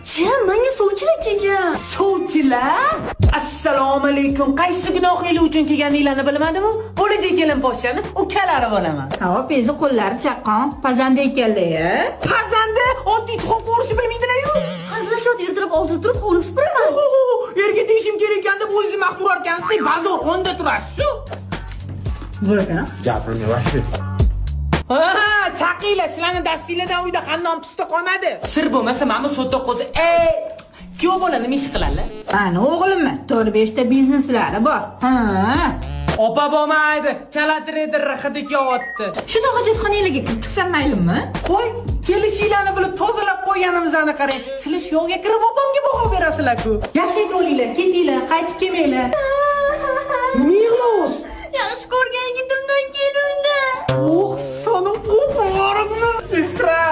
Jim, menga sovchilar kelgan. Sovchilar? Assalomu alaykum. Qaysi gunohinglar uchun kelganinglarni bilmadimmi? Bo'lajak kelin poshshani ukalari bo'laman. Hop, ezi qo'llari chaqqon, pazanda ekanlar. Pazanda oddiy tuxum qovurishni bilmaydilar-yu. Hazillashyapti, ertalab 6da turib hovli supuraman. Erga tegishim kerak ekan deb o'zingizni maqtab ekansiz, bozor o'nda turasiz. Zo'r ekan. Gapirmay вообще. Ha, chaqinglar, sizlarni dastinglardan uyda xandon pista qolmadi. Sir bo'lmasa, mana bu so'ta qo'zi. Ey, kuyov bola nima ish qiladi? Ani o'g'limmi? 4-5 ta bizneslari bor. Ha. Opa bo'lmaydi, chala treyder hidi kelyapti. Shunda hojatxonanglarga kirib chiqsam maylimi? Qo'y, kelishinglarni bilib tozalab qo'yganimizni qarang. Sizlar shu yoqqa kirib opamga baho berasizlar-ku. Yaxshi bo'linglar, ketinglar, qaytib kelmanglar. Nima yig'layapsiz? Yaxshi ko'rgan yigitimdan keluvdi. Oh, sani o'parimni, сестра.